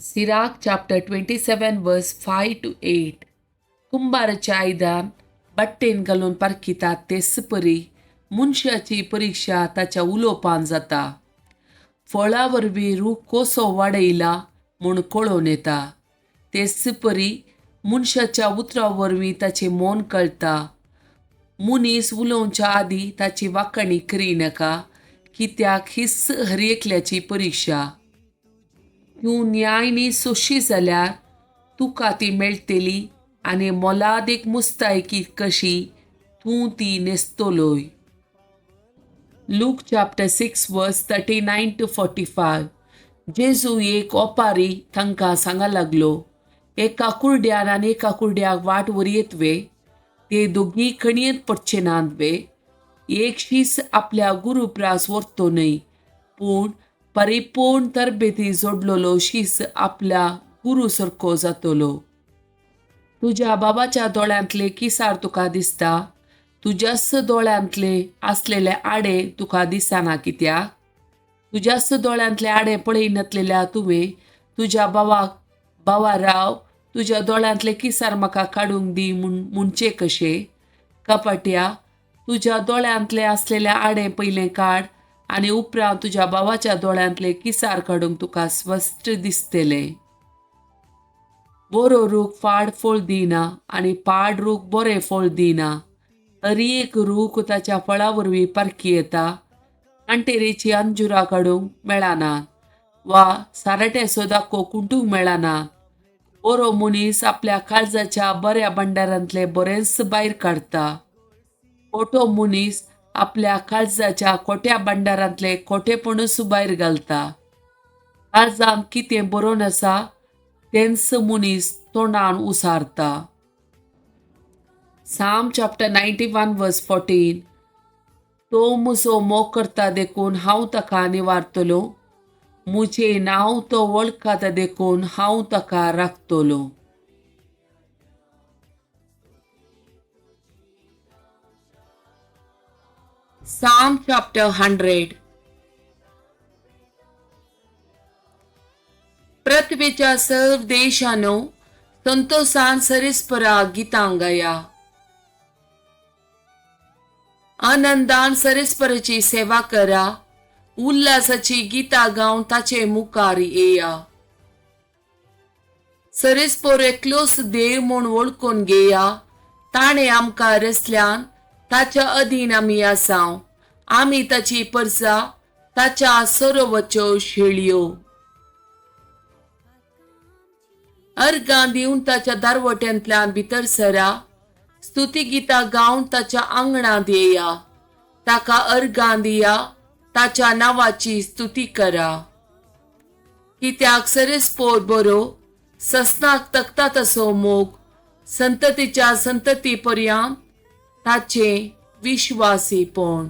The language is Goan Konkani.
Sirach chapter 27 verse 5 to 8. कुंभाराचें आयदन बट्टेन घालून पारखितात तेच परी मनशाची परिक्षा ताच्या उलोवपान जाता. फळा वरवीं रूख कसो वाडयला म्हूण कळोवन येता, तेच परी मनशाच्या उतरां वरवीं ताचें मन कळटा. मनीस उलोवच्या आदीं ताची वाखाणी करिनाका, कित्याक हीच हर एकल्याची परिक्षा. तूं न्यायनी सोशी जाल्यार तुका ती मेळटली आनी मोलादीक मुस्तायकी कशी तूं ती न्हेसतलोय. Luke chapter 6 verse 39 to 45. जेजू एक ओपारी तांकां सांगा लागलो, एका कुरड्यान आनी एका कुरड्याक वाट व्हरयेत वे? ते दोगी खणयेंत पडचे नात वे? एक शीस आपल्या गुरू प्रास व्हरतो न्हय, पूण परिपूर्ण तरबेती जोडलेलो शीस आपल्या गुरू सारको जातलो. तुज्या बाबाच्या दोळ्यांतले किसार तुका दिसता, तुज्याच दोळ्यांतले आसलेले आडे तुका दिसना कित्याक? तुज्याच दोळ्यांतले आडे पळयनातलेल्या तुवें तुज्या भावाक, "भावा राव, तुज्या दोळ्यांतले किसार म्हाका काडूंक दी," म्हूण म्हणचें कशें? कपाट्या, तुज्या दोळ्यांतले आसलेले आडे पयलें काड आनी उपरांत तुज्या भावाच्या दोळ्यांतले किसार काडूंक तुका स्पश्ट दिसतलें. बरो रूख पाड फळ दिना आनी पाड रूख बरें फळ दिना. हर एक रूख ताच्या फळा वरवीं पारखी येता. कांटेरीची अंजुरां काडूंक मेळना वा साराट्याचो दाखो कुंटूंक मेळना. बरो मनीस आपल्या काळजाच्या बऱ्या भंडारांतले बरेंच भायर काडटा. खोटो मनीस आपल्या काळजाच्या खोट्या भंडारांतले खोटेपणूच भायर घालता. काळजांत कितें बरोवन आसा तेंच मनीस तोंडान उसारता. Psalm chapter 91 verse 14. तो म्हजो मोग करता देखून हांव ताका निवारतलो. म्हजें नांव तो वळखता देखून हांव ताका राखतलो. Psalm chapter 100. पृथ्वीच्या सर्व देशांनो, संतोषान सरेस्परा गितां गाया. आनंदान सरेस्पराची सेवा करा. उल्हासाची गितां गावन ताचे मुखार येया. सरेस्पोर एकलोच देव म्हूण वळखून घेया. ताणें आमकां रचल्यान, ताच्या अधीन आमी आसाव. आमी ताची परजा, ताच्या सरोवच्यो शेळयो. अर्गां दिवन ताच्या दारवट्यांतल्यान भितर सरा. स्तुती गितां गावन ताच्या आंगणांत येया. ताका अर्गां दिया, ताच्या नांवाची स्तुती करा. कित्याक सरेस्पोर बरो, ससनाक तकता तसो मोग, संततीच्या संतती पर्यंत ताचें विश्वासीपण.